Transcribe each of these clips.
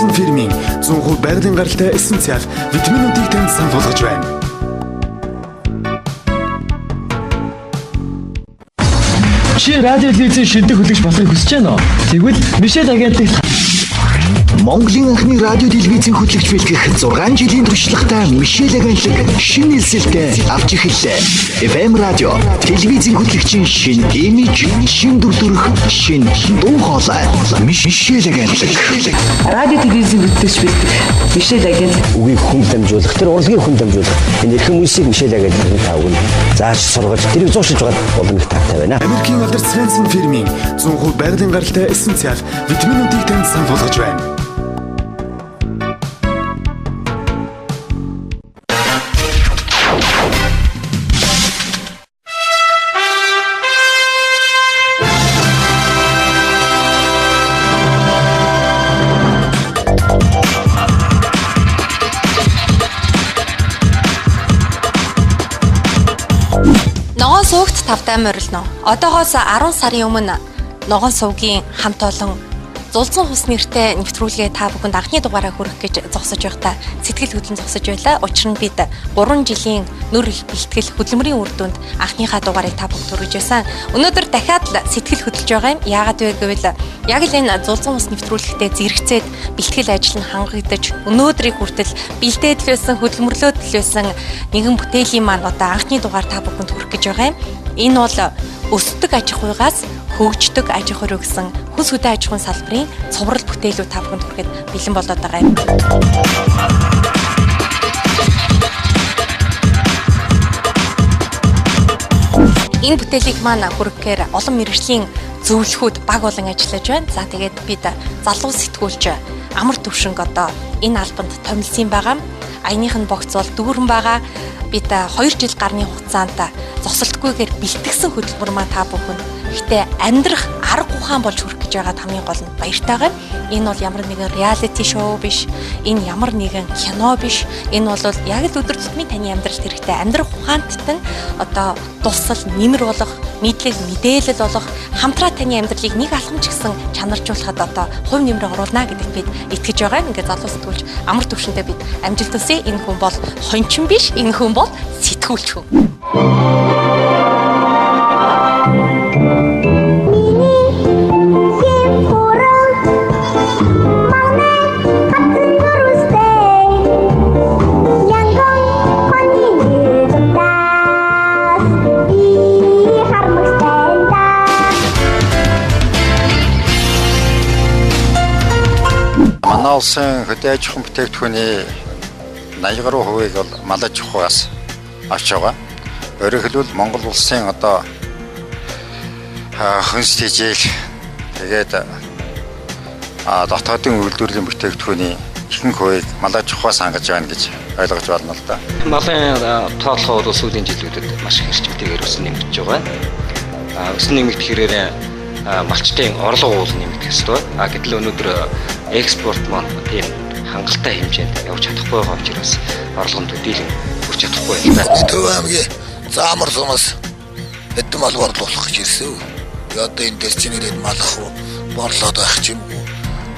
Свенсон фирмийн 100% байгалийн гаралтай эссенциал витаминуудыг танд санал болгож байна. Чи радио телевизийн шилдэг хөтлөгч болохыг хүсэж байна уу? Тэгвэл Мишель агентлагт Монголын анхны радио телевизийн хөтлөгч бэлтгэх 6 жилийн туршлагатай Мишель агентлаг шинэ нэлсэлтэй авч эхэллээ. FM радио телевизийн хөтлөгчийн шинэ имиж, шинэ дүр төрх, шинэ дуу хоолой. Мишель агентлаг. Радио телевизийн хөтлөгч бэлтгэх Мишель агентлаг. Үгийг хүн дамжуулах, тэр урлагийг хүн дамжуулах. Энэ эрхэм үйлсийг Мишель агентлагийн та бүхэн зааж сургаж, тэрийг зуршилж байгаа улам их таатай байна. Америкийн алдарт Свенсон фирмийн 100% байгалийн гаралтай эссенциал витаминуудыг танд санал болгож байна. Ногоон сувгт тавтай морилно. Одоогоос 10 сарын өмнө Ногоон сувгийн хамт олон Зулзан хус нэртэй нэвтрүүлгээ та бүхэнд анхны дугаараа хүргэх гэж зогсож байхдаа сэтгэл хөдлөн зогсож байлаа. Учир нь бид 3 жилийн нүр бэлтгэл хөдөлмөрийн үр дүнд анхныхаа дугаарыг та бүхэнд хүргэж байсан. Өнөөдөр дахиад л сэтгэл хөдлөж байгаа юм. Яагаад вэ гэвэл яг л энэ Зулзан хус нэвтрүүлэгтээ зэрэгцээд бэлтгэл ажил нь хангагдаж өнөөдрийг хүртэл бэлдээд л байсан, хөдөлмөрлөөд л байсан нэгэн бүтээлийн маань одоо анхны дугаар та бүхэнд хүргэх гэж байгаа юм. Энэ бол өсдөг аж ахуйгаас хөгждөг аж ахуй руу гэсэн хүнс хөдөө аж ахуйн салбарын цуврал бүтээлүүд та бүхэнд хүрэхэд бэлэн болоод байгаа юм. Энэ бүтээлийг маань хүргэхээр олон мэргэжлийн зөвлөхүүд баг болон ажиллаж байна. За тэгээд бид залуу сэтгүүлч амар төвшинг одоо энэ албанд томилсон байгаа. Аяных нь богц бол дүүрэн байгаа. Бид 2 жил гарны хугацаанд зогсолтгүйгээр бэлтгэсэн хөдөлмөр маань та бүхэнд гэхдээ амьдрах арга ухаан болж хүрэх гэж байгаа хамгийн гол нь баяртай байгаа. Энэ бол ямар нэгэн реалити шоу биш, энэ ямар нэгэн кино биш. Энэ бол яг л өдөр тутмын таны амьдралд хэрэгтэй амьдрах ухаант тань одоо тусал нэмэр болох, мэдлэг мэдээлэл болох, хамтраа таны амьдралыг нэг алхам ч гэсэн чанаржуулахад одоо хувь нэмрээ оруулна гэдэгт бид итгэж байгаа. Ингээд залуу сэтгүүлч амар төвшөнтэй бид амжилт хүсье. Энэ хүн бол хончин биш, энэ хүн бол сэтгүүлч хүн. Манай улсын хөдөө аж ахуйн бүтээгдэхүүний 80 гаруй хувийг бол мал аж ахуйгаас авч байгаа. Өөрөөр хэлбэл Монгол улсын одоо хөнс тэжээл тэгээд дотоодын үйлдвэрлэлийн бүтээгдэхүүний ихэнх хувийг мал аж ахуйгаас хангаж байна гэж ойлгож байна л да. Малын тоолохоо бол сүүлийн жилүүдэд маш их эрчимтэйгээр өсөн нэмэгдэж байгаа. Өсөн нэмэгдэх хэрээр малчдын орлого уул нэмэгдэх ёстой. Гэтэл өнөөдөр экспорт маань тийм хангалттай хэмжээнд явж чадахгүй байгаа учраас орлого нь төдийлөн хүрч чадахгүй байна. Төв аймгийн Заамар сумаас хэдэн мал борлуулах гэж ирсэн. Одоо энэ дээр чинь ирээд малах борлоод байх ч юм уу.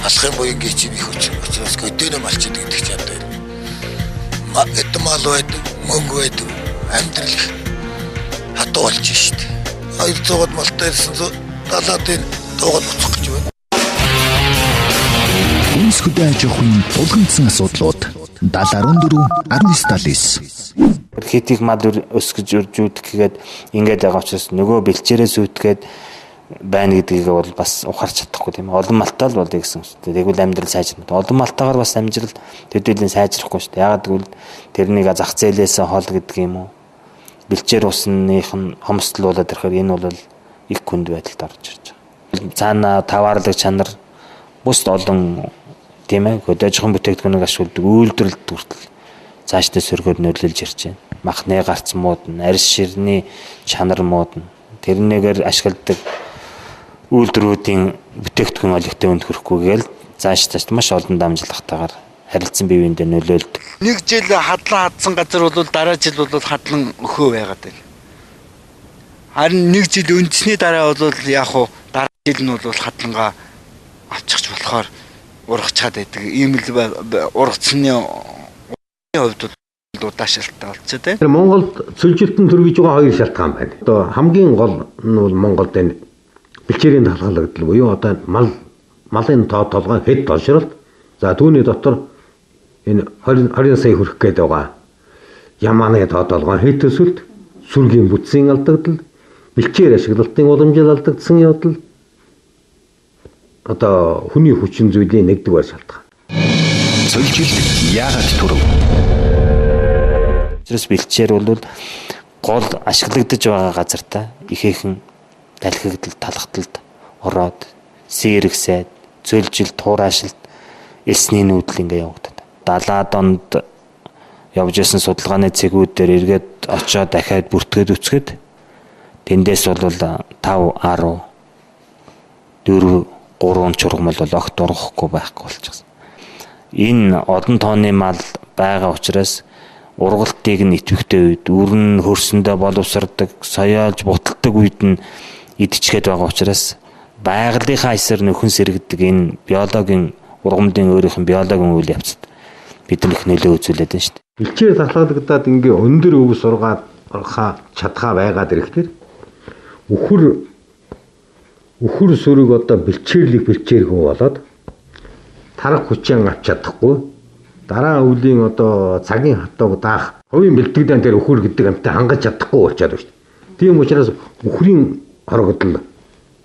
Алахын буянгийн чинь их хүч учраас хөдөөнө малчид гэдэг чинь одоо хэдэн мал байдаг, мөнгө байдаг, амьдрал их хатуу болж шít. 200-д малтай ирсэн 70-ын дуугаад буцах гэж байна. Хүнс хөдөө аж ахуйн тулгамдсан асуудлууд 70 14 19 79. Хит их мал өсгөж үржүүлэх гээд ингээд байгаа учраас нөгөө бэлчээрээ сүйтгээд байна гэдгийг бол бас ухаарч чадахгүй тийм ээ. Олон малтай л болъё гэсэн үг. Тэгвэл амьдрал сайжирна. Олон малтайгаар бас амьдрал төдийлөн сайжрахгүй шүү дээ. Яагаад гэвэл тэрнийг зах зээлээс хол гэдэг юм уу? Бэлчээр усных нь хомсдлуулад ирэхээр энэ бол их хүнд байдалд орж ирж байгаа. Цаана таваарлаг чанар бусд олон тийм ээ хөдөө аж ахуйн бүтээгдэхүүнийг ашигладаг үйлдвэрлэлд хүртэл цаашдаа сөргөөр нөлөөлж ирж байна. Махны гарц мууд нь, арьс ширний чанар мууд нь тэрнийгээр ашигладаг үйлдвэрүүдийн бүтээгдэхүүн олигтой үнд хүрэхгүй гээл цааш маш олон дамжлагтайгаар харилцан бие биендээ нөлөөлдөг. Нэг жил хадлан хадсан газар бол дараа жил бол хадлан өхөө байгаад байна. Харин нэг жил өндөсний дараа бол яг хуу дараа жил нь бол хадлангаа авчихч болохоор ургачаад байдаг. Ийм л ургацсны хувьд бол удаашралтай болчиход байна. Монголд цөлжилтөнд төрөж байгаа хоёр шалтгаан байна. Одоо хамгийн гол нь бол Монголд энэ бэлчээрийн талхалагдал буюу одоо малын тоо толгой хэд олшролт. За түүний дотор энэ 20 сая хүрэх гээд байгаа ямааны тоо толгой хэд төсөлт, сүргийн бүтцийн алдагдал, бэлчээр ашиглалтын уламжлал алдагдсан явдал, одоо хүний хүчин зүйлийн нэгдүгээр шалтгаан. Цөлжилт яагаад төрөв? Тэрс бэлчээр бол гол ашиглагдаж байгаа газартаа ихээхэн талхигдал, талхталд ороод сэрэгсээд цөлжил, тураашилт, элсний нүүдэл ингээ явагдаад. 70-аад онд явж исэн судалгааны цэгүүд дээр эргээд очиод дахиад бүртгээд үцгээд тэндээс бол 5, 10, 4, 3 чургамал бол огт ургахгүй байхгүй болчихсон. Энэ олон тооны мал байгаа учраас ургалтыг нь идэвхтэй үед өрн хөрсөндөө боловсрдог, соёолж буталдаг үед нь идчихээд байгаа учраас байгалийнхаа эсэр нөхөн сэргэдэг энэ биологийн ургамлын өөрийнх нь биологийн үйл явцад бид нар их нөлөө үзүүлээд байна шүү дээ. Бэлчээр талхалагдаад ингээ өндөр өвс ургаад орхаа чадхаа байгаад ирэхтэр үхэр сүрэг одоо бэлчээрлэг бэлчээрхүү болоод тарах хүчээ авч чадахгүй дараа өвлийн одоо цагийн хатууг даах хувийн бэлтгэдэн дээр үхэр гэдэг амтай хангаж чадахгүй болчиход байна шүү дээ. Тийм учраас үхрийн хорогдол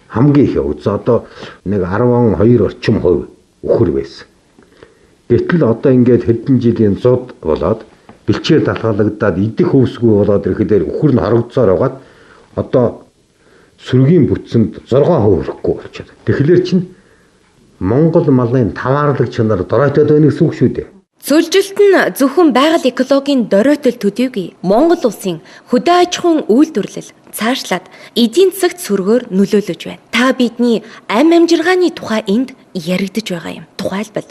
хамгийн их явагдсан. Одоо нэг 12 орчим хувь үхэр байсан. Гэтэл одоо ингээд хэдэн жилийн зуд болоод бэлчээр талхалагдаад идэх хөвсгүй болоод ирэхэд үхэр нь хорогдсоор байгаад одоо сүргийн бүтсэнд 6% хүрэхгүй болчиход. Тэгэхээр чинь Монгол малын таваарлаг чанар доройтоод байна гэсэн үг шүү дээ. Цөлжилт нь зөвхөн байгаль экологийн доройтол төдийгүй Монгол улсын хөдөө аж ахуйн үйлдвэрлэл цаашлаад эдийн засагт сөргөөр нөлөөлөж байна. Та бидний амь амжиргааны тухай энд яригдж байгаа юм. Тухайлбал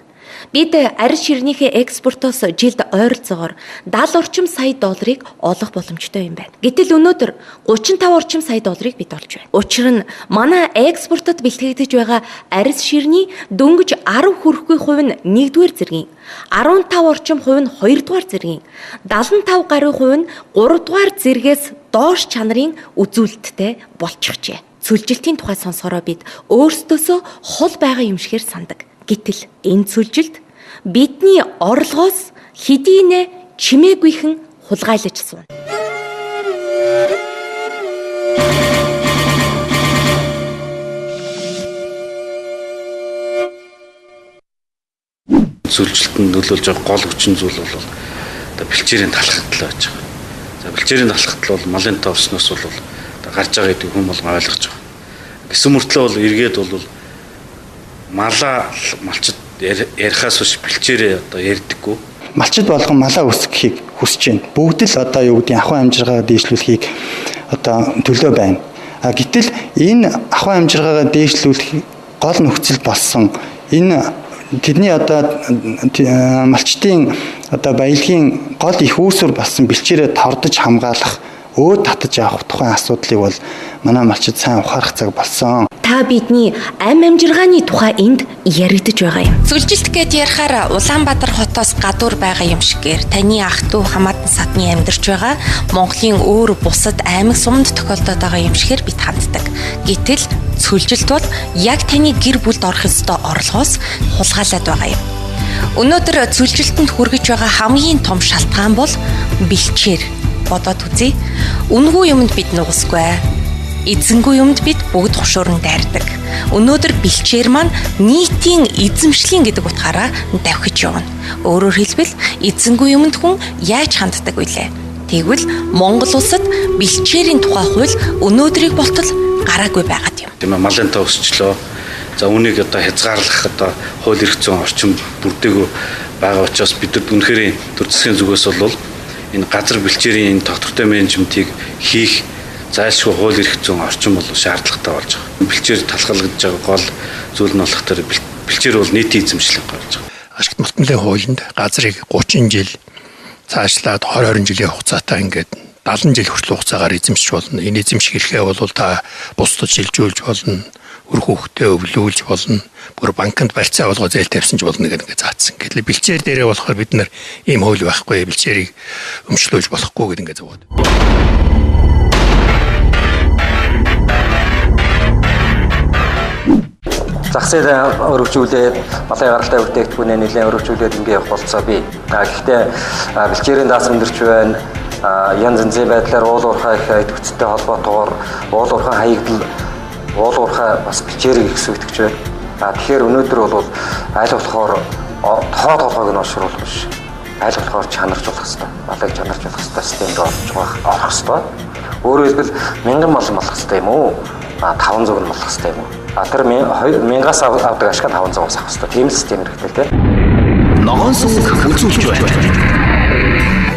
бид арьс ширнийхээ экспортоос жилд ойролцоогоор 70 орчим сая долларыг олох боломжтой юм байна. Гэтэл өнөөдөр 35 орчим сая долларыг бид олж байна. Учир нь манай экспортод бэлтгэгдэж байгаа арьс ширний дөнгөж 10 хүрэхгүй хувь нь 1-р зэргийн, 15 орчим хувь нь 2-р зэргийн, 75 гаруй хувь нь 3-р зэргээс доош чанарын үзүүлэлттэй болчихжээ. Цөлжилтийн тухай сонсохороо бид өөрсдөөсөө хол байгаа юм шигээр сандаг. Гэтэл энэ цөлжилт бидний орлогоос хэдийнэ чимээгүйхэн хулгайлаж сууна. Цөлжилтэнд нөлөөлж байгаа гол хүчин зүйл бол одоо бэлчээрийн талхагдал байж байгаа. За бэлчээрийн талхагдал бол малын тоо өснөөс бол одоо гарч байгаа гэдэг хүн болгон ойлгож байгаа. Гэсэн мөртлөө бол эргээд бол малаа малчид ярихаас биш бэлчээрээ одоо ярьдаггүй. Малчид болгон малаа өсгөхийг хүсэж байна. Бүгд л одоо юу гэдэг ахуй амжиргаагаа дээшлүүлэхийг одоо төлөө байна. А гэтэл энэ ахуй амжиргаагаа дээшлүүлэх гол нөхцөл болсон энэ тэдний одоо малчдын одоо баялагын гол их үүсвэр болсон бэлчээрээ тордож хамгаалах, өөд татаж авах тухайн асуудлыг бол манай малчид сайн ухаарах цаг болсон. Та бидний амь амжиргааны тухай энд яригдж байгаа юм. Цөлжилт гээд ярихаар Улаанбаатар хотоос гадуур байгаа юм шигээр таны ах トゥ хамаатан садны амьдарч байгаа Монголын өөр бусад аймаг суманд тохиолдоод байгаа юм шигээр бид ханддаг. Гэтэл цөлжилт бол яг таны гэр бүлд орох ёстой орлогоос хулгайлаад байгаа юм. Өнөөдөр цөлжилтэнд хүргэж байгаа хамгийн том шалтгаан бол бэлчээр. Бодоод үзье. Үнэгүй юмд бид нугасгүй. Эзэнгүй юмд бид бүгд хушуурн дайрдаг. Өнөөдөр бэлчээр маань нийтийн эзэмшлийн гэдэг утгаараа давхиж явна. Өөрөөр хэлбэл эзэнгүй юмд хүн яаж ханддаг вүлээ? Тэгвэл Монгол улсад бэлчээрийн тухай хууль өнөөдрийг болтол гараагүй байгаад юм. Тийм ээ, малын тоо өсчлөө. За үүнийг одоо хязгаарлах одоо хууль эрх зүйн орчин бүрдээгүй байгаа учраас бид нар үнэхээр төр засгийн зүгээс бол энэ газар бэлчээрийн энэ тогтвортой менежментийг хийх зайлшгүй хууль эрх зүйн орчин бол шаардлагатай болж байгаа. Бэлчээр талхалгаж байгаа гол зүйл нь болох тэр бэлчээр бол нийтийн эзэмшлэг болж байгаа. Ашигт малтмалын хуулинд газрыг 30 жил цаашлаад 20 жилийн хугацаатай ингээд 70 жил хүртэл хугацаагаар эзэмшиж болно. Энэ эзэмших эрхээ бол та бусдад шилжүүлж болно, Үр хүүхдээ өвлүүлж болно. Бүр банкнд барьцаа болгоо зээл тавьсан ч болно гэдэг ингээд заасан. Гэтэл бэлчээр дээрээ болохоор бид нар ийм хууль байхгүй, бэлчээрийг өмчлүүлж болохгүй гэдэг ингээд зовоод. Зах зээл өргөжүүлээд малын гаралтай бүтээгдэхүүнээ нэлээд өргөжүүлээд ингээ явах болцоо бий. Гэхдээ бэлчээрийн даас өндөрч байна. Янз янзын байдлаар уул уурхай их идэвхтэй холбоотойгоор уул уурхай хаягдал, уул уурхай бас бэлчээрийг их сүйтгэж байна. Тэгэхээр өнөөдөр бол аль болохоор тоо толгойг нь олшруулах биш. Аль болохоор чанаржуулах хэрэгтэй. Малыг чанаржуулах хэрэгтэй системд орж орох хэрэгтэй. Өөрөөр хэлбэл 1000 мал малах хэрэгтэй юм уу? 500 нь малах хэрэгтэй юм уу? Тэр 1000-аас авдаг ашиг нь 500-аас авах хэрэгтэй. Тийм систем хэрэгтэй л дээ. Ногоон сувг үзүүлж байна.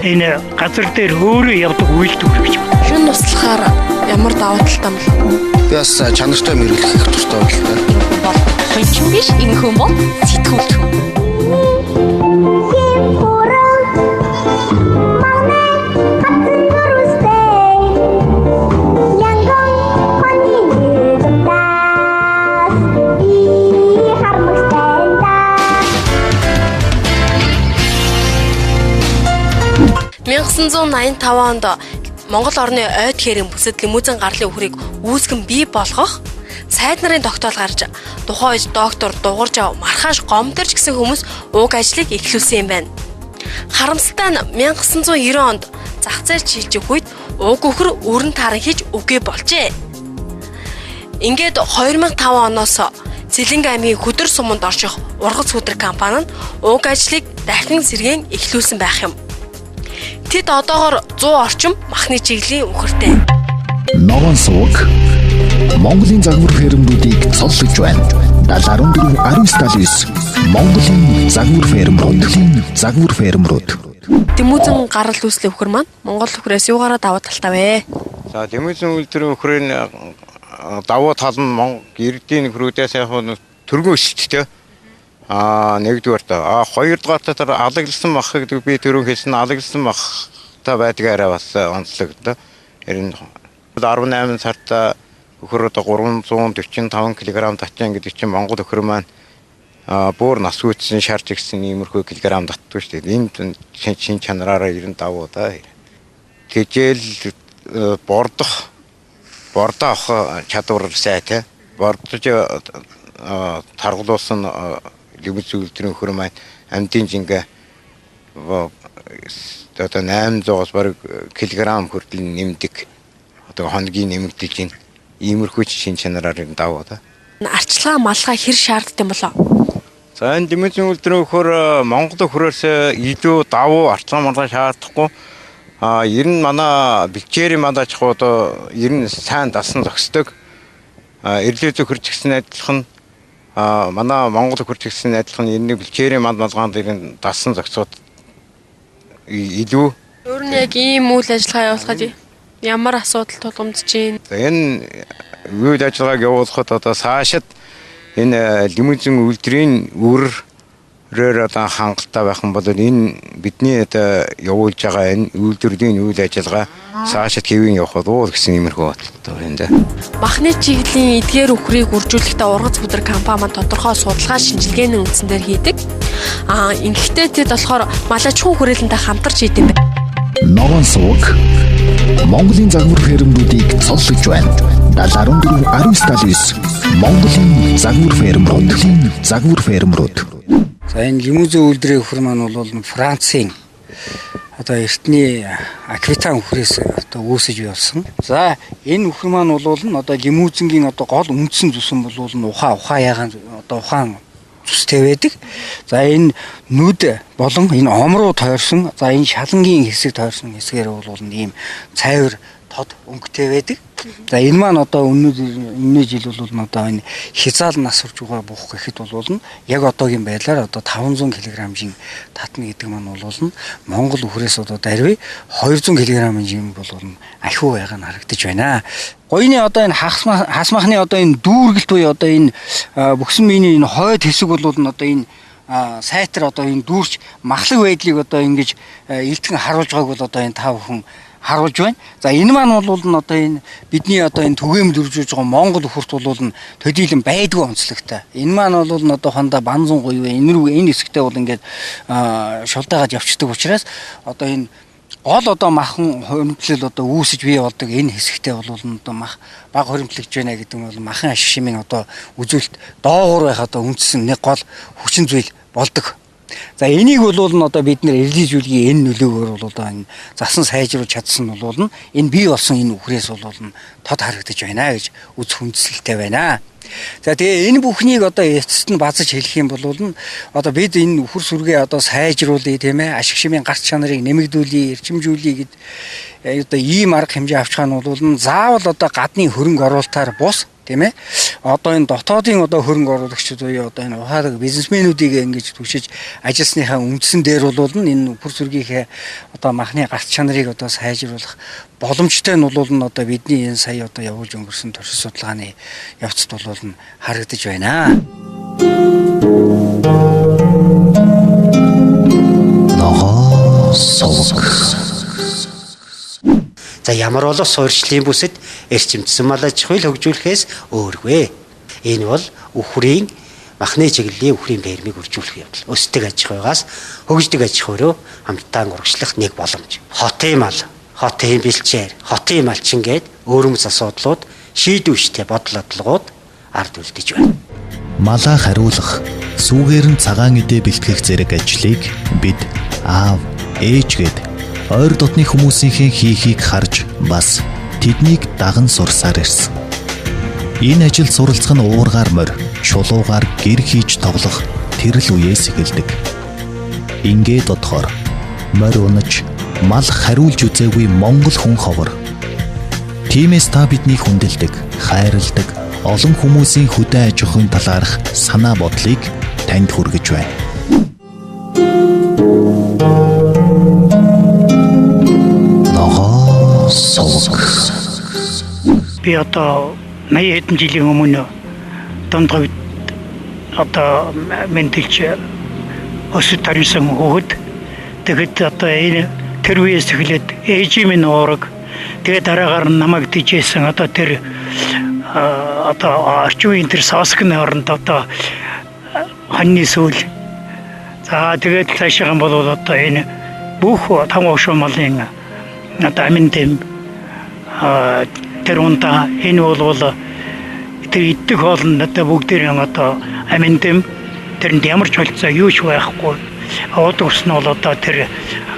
Энэ газар дээр өөрөө явдаг үйлдвэр гэж байна. Шүн туслахаар ямар давуу талтай юм бэ? Би бас чанартай мэргэжлэх их дуртай байна л да. Энэ хүн бол хончин биш, энэ хүн бол сэтгүүлч хүн. 1985 онд Монгол орны ойд хэрэг бүсэд лимузин гарлын үхрийг үүсгэн бий болгох сайд нарын тогтоол гарч тухайн үед доктор Дугаржав, Мархааш Гомдорч гэсэн хүмүүс уг ажлыг эхлүүлсэн юм байна. Харамсалтай нь 1990 онд зах зээл шилжих үед уг үхэр өрн таран хийж үгүй болжээ. Ингээд 2005 оноос Цэлэнг аймгийн Хөдөр суманд орших Ургац хөдөр компани нь уг ажлыг дахин сэргээн эхлүүлсэн байх юм. Тэд одоогор 100 орчим махны чиглэлийн үхэртэй. Ногоон сувг Монголын загвар фермерүүдийг цоллож байна. 7014 1979 Монголын загвар фермерүүд. Загвар фермерүүд. Лимузин гарал үүслийн үхэр маань Монгол үхрээс юугаараа давуу талтай вэ? За, лимузин үйлдвэрийн үхрийн давуу тал нь Монгол иргэдийн нөхрүүдээс яг нь төргөн өсөлттэй. Нэгдүгээр та. Хоёрдугаар та тэр алаглсан мах гэдэг би түрүүн хэлсэн алаглсан махтай байдгаараа бас онцлогдсон. 18 сард өхөр одоо 345 кг татсан гэдэг чинь Монгол өхөр маань бүр нас гүйцсэн шарж гисэн иймэрхүү килограмм татдаг шүү дээ. Энэ шин чанараараа 95 удаа. Тэжээл бордох бордоо авах чадвар сайтай. Бордож таргалуулсан лимузин үйлдвэрийн өхөр маань амьдын жингээ одоо 800-аас бараг килограмм хүртэл нэмдэг. Одоо хоногийн нэмэгдэж байна. Иймэрхүү шин чанараар давуу да. Арчилгаа малгай хэр шаарддаг юм болоо? За, энэ лимузин үйлдвэрийн өхөр Монгол өхрөөс илүү давуу арчилгаа малгай шаардахгүй. Ер нь манай бэлчээрийн мал аж ахуй одоо ер нь сайн дасан зохисдог. Эрлээ зөвхөр ч гэсэн адилхан, манай Монгол өхөр ч гэсэн адилхан ер нь бэлчээрийн мал малгаанд ер нь дасан зохицоод илүү. Өөр нь яг ийм үйл ажиллагаа явуулахад ямар асуудал тулгамдж байна? За, энэ үйл ажиллагааг явуулахад одоо цаашид энэ лимузин үйлдвэрийн үүрээр одоо хангалттай байх юм бол энэ бидний одоо явуулж байгаа энэ үйлдвэрлэлийн үйл ажиллагаа цаашид хэвийн явах болов гэсэн иймэрхүү бодолтой байна да. Махны чиглэлийн эдгээр үхрийг үржүүлэхдээ Ургац бүдэр компани маань тодорхой судалгаа шинжилгээний үндсэн дээр хийдэг. Ингэхдээ тэд болохоор малажхуун хүрээлэнтэй хамтарч хийдэг юм байна. Ногоон сувг Монголын загвар фермерүүдийг цоллож байна. 7014 1979 Монголын загвар фермерүүд. Загвар фермерүүд. За, энэ лимузин үйлдвэрийн үхэр маань бол Францын одоо эртний Аквитан үхрээс одоо үүсэж болсон. За, энэ үхэр маань бол одоо лимузингийн одоо гол үндсэн зүсэн бол ухаан ягаан одоо ухаан зүстэй байдаг. За, энэ нүд болон энэ ом руу тойрсон, за энэ шалангийн хэсэг тойрсон хэсгээр бол ийм цайвар тод өнгөтэй байдаг. За, энэ маань одоо өмнө жил бол одоо энэ хязаал нас хүрч байгаа буух гэхэд бол яг одоогийн байдлаар одоо 500 кг-ийн татна гэдэг маань бол Монгол үхрээс одоо даруй 200 кг-ийн бол ахиу байгаа нь харагдаж байна. Гоёны одоо энэ хасмахны одоо энэ дүүргэлт буюу одоо энэ бөхсөн миний энэ хойд хэсэг бол одоо энэ сайтар одоо энэ дүүрч махлаг байдлыг одоо ингэж илтгэн харуулж байгааг бол одоо энэ та бүхэн харуулж байна. За энэ маань бол нь одоо энэ бидний одоо энэ түгээмэл үржүүлж байгаа Монгол үхэрт бол нь төдийлөн байдгүй онцлогтой. Энэ маань бол нь одоо хондоо банзан гуйв энэ рүү энэ хэсэгтээ бол ингээд шулдаагаад явцдаг учраас одоо энэ гол одоо махан хуримтлал одоо үүсэж бий болдог энэ хэсэгтээ бол одоо мах баг хуримтлагж байна гэдэг нь бол махан ашиг шимийн одоо үзүүлэлт доогуур байх одоо үндсэн нэг гол хүчин зүйл болдог. За энийг бол нь одоо бид нэр эрлийжүүлгийн энэ нөлөөгөөр бол одоо энэ засан сайжруулж чадсан нь бол энэ бий болсон энэ үхрээс бол нь тод харагдаж байна гэж үзэх хүндслэлтэй байна. За тэгээ энэ бүхнийг одоо эцэст нь базаж хэлэх юм бол нь одоо бид энэ үхэр сүргээ одоо сайжруулъя, тийм ээ, ашиг шимийн гарц чанарыг нэмэгдүүлье, эрчимжүүлье гэд одоо ийм арга хэмжээ авчих нь бол нь заавал одоо гадны хөрөнгө оруулалтаар бус, тийм ээ, одоо энэ дотоодын одоо хөрөнгө оруулагчид буюу одоо энэ ухаалаг бизнесмэнүүдийг ингэж түшиж ажилласныхаа үндсэн дээр бол нь энэ үхэр сүргийнхээ одоо махны гарц чанарыг одоо сайжруулах боломжтой нь бол нь одоо бидний энэ сая одоо явуулж өнгөрсөн туршил судалгааны явцад бол нь харагдаж байна. Ногоо сувг. За ямар бол суурьчлалын бүсэд эрчимжсэн мал аж ахуйг хөгжүүлэхээс өөргүй. Энэ бол үхрийн махны чиглэлийн үхрийн фермийг үржүүлэх явдал. Өсдөг аж ахуйгаас хөгждөг аж ахуй руу хамтдаа урагшлах нэг боломж. Хотын мал, хотын бэлчээр, хотын малчин гээд өөрөмс асуудлууд шийдвэштэй бодол бодлогууд ард үлдэж байна. Малаа хариулах, сүүгээр нь цагаан эдээ бэлтгэх зэрэг ажлыг бид аав, ээж гээд ойр дотны хүмүүсийнхээ хийхийг харж бас тэднийг даган сурсаар ирсэн. Энэ ажил суралцах нь уургаар морь, чулуугаар гэр хийж тоглох тэр л үеэс эхэлдэг. Ингээд бодохоор морь унаж, мал хариулж үзээгүй монгол хүн ховор. Тиймээс та биднийг хүндэлдэг, хайрладаг олон хүмүүсийн хөдөө аж ахуйн талаарх санаа бодлыг танд хүргэж байна. Ногоо сувг. Би одоо 80 хэдэн жилийн өмнө дунд говьд одоо мэндэлж өсөж тарьсан хүүхэд. Тэгэхэд одоо энэ тэр үеэс эхлээд ээжийн минь уураг, тэгээ дараагаар нь намайг тижээсэн одоо тэр одоо орчин үеийн тэр соосгны оронд одоо хоньны сүүл. За тэгээд цаашаа бол одоо энэ бүх там ошоо малын одоо амин дэм тэр унтаа энэ бол тэр иддэг хоол нь одоо бүгдээрээ одоо амин дэм тэрэнд ямар ч холцоо юу ч байхгүй. Ууд ус нь бол одоо тэр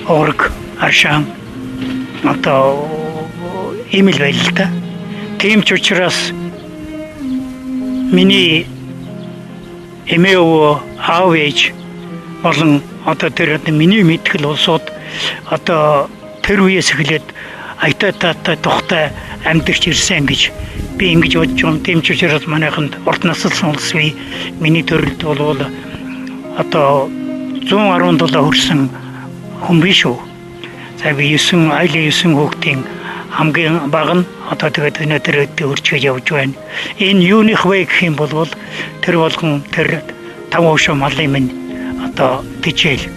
уураг аршаан одоо ийм л байл л та. Тийм ч учраас миний эмээ өвөө, аав ээж болон одоо тэр одоо миний мэтгэл улсууд одоо тэр үеэс эхлээд аятай таатай тухтай амьдарч ирсэн гэж би ингэж бодож байна. Тийм ч учраас манайханд урт насалсан улс бий. Миний төрөлд бол одоо 117 хүрсэн хүн биш үү. За би 9 айлын 9 хүүхдийн хамгийн бага нь одоо тэгээд өнөөдөр өрчгөж явж байна. Энэ юуных вэ гэх юм бол тэр болгон тэр таван хошуу малын минь одоо тижээл.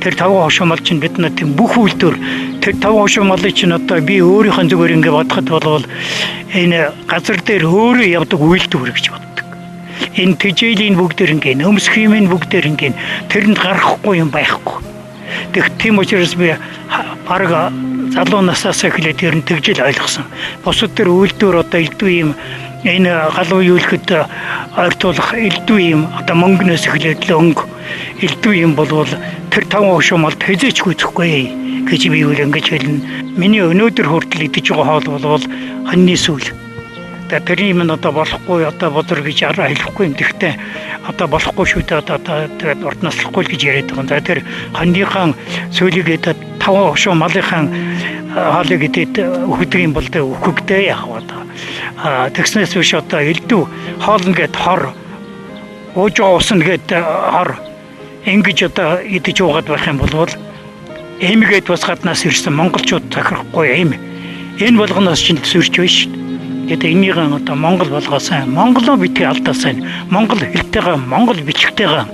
Тэр таван хошуу мал чинь бид нар тийм бүх үйлдвэр тэр таван хошуу малыг чинь одоо би өөрийнхөө зүгээр ингэ бодоход бол энэ газар дээр өөрөө явдаг үйлдвэр гэж боддог. Энэ тижээлийн бүгдээр ингэ, өмсхиймийн бүгдээр ингэ тэрэнд гарахгүй юм байхгүй. Тэг тийм учраас би бараг залуу насаас эхлээд ер нь тэгжил ойлгосон. Бусад тэр үйлдвэр одоо элдв юм энэ галуу юулэхэд ойртуулах элдв юм одоо мөнгнөөс эхлээд л өнгө элдв юм болвол тэр таван хошуу малд хэзээч гүйцэхгүй гэж би үл ингэж хэлнэ. Миний өнөөдөр хүртэл идэж байгаа хоол болвол хоньны сүүл. Тэр юм нь одоо болохгүй одоо бодор гэж араа хэлэхгүй юм. Тэгэхдээ одоо болохгүй шүү дээ, одоо тэгээд урд наслахгүй л гэж яриад байгаа. За тэр хоньныхаа сүүлийг идээд таван хошуу малынхаа хоолыг идээд өгдөг юм бол тэг өгөхгүй яах вэ одоо. Тэгснээс биш одоо элдв хоолно гэд хор ууж байгаа усна гэд хор ингэж одоо идэж уугаад байх юм бол эмгээд бас гаднаас ирсэн монголчууд захирахгүй эм. Энэ болгоноос чинь төсөрч биш. Тэгээд энийг одоо Монгол болгоосон. Монголоо битгий алдаасан. Монгол хэлтэйгээ, Монгол бичгтэйгээ,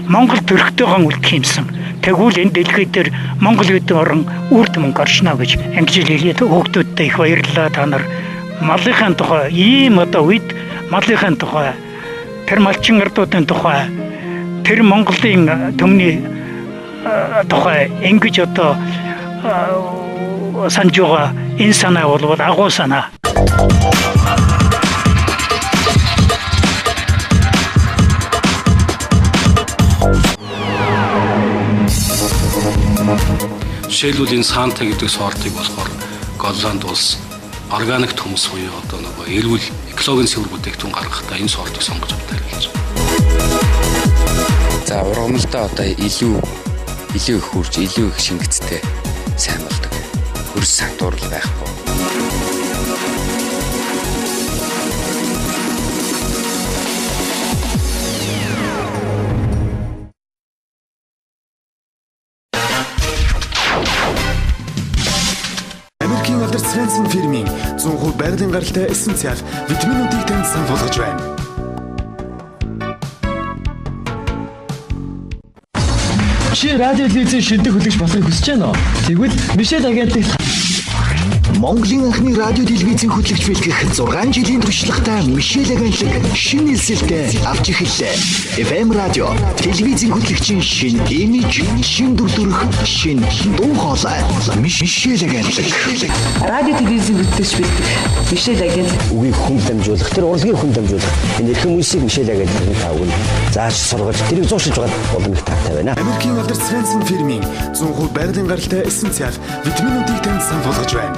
Монгол төрхтэйгээ үлдэх юмсан. Тэгвэл энэ дэлхий дээр Монгол гэдэг орон үрд мөнгө оршино гэж ингэж хэлээд хүүхдүүдтэй их баярлалаа. Та нар малынхаа тухай ийм одоо үед малынхаа тухай, тэр малчин ардуудын тухай, тэр Монголын төмний тухай ингэж одоо санаж байгаа энэ санаа бол агуу санаа. Жишээлбэл энэ Санта гэдэг сортыг болохоор Голланд улс органик төмс буюу одоо нөгөө эрүүл экологийн цэвэр бүтээгдэхүүн гаргахдаа энэ сортыг сонгож авдаг гэж. За ургамалдаа одоо илүү их хурж, илүү их шингэцтэй сайн болдог. Хөрс сатуурал байхгүй. Америкийн алдарт Свенсон фирмийн 100% байгалийн гаралтай эссенциал витаминуудыг танд санал болгож байна. Чи радио телевизийн шилдэг хөтлөгч болохыг хүсэж байна уу? Тэгвэл Мишель агентлаг Монголын анхны радио телевизийн хөтлөгч бэлтгэх 6 жилийн туршлагатай Мишель агентлаг шинэ нэлсэлтэй авч эхэллээ. FM радио телевизийн хөтлөгчийн шинэ имиж, шинэ дүр төрх, шинэ дуу хоолой. Мишель агентлаг. Радио телевизийн хөтлөгч бэлтгэх Мишель агентлаг. Үгийг хүн дамжуулах, тэр урлагийг хүн дамжуулах. Энэ эрхэм үйлсийг Мишель агентлагийн та бүхэн зааж сургаж, тэрийг зуршилж байгаа улам их таатай байна. Америкийн алдарт Свенсон фирмийн 100% байгалийн гаралтай эссенциал витаминуудыг танд санал болгож байна.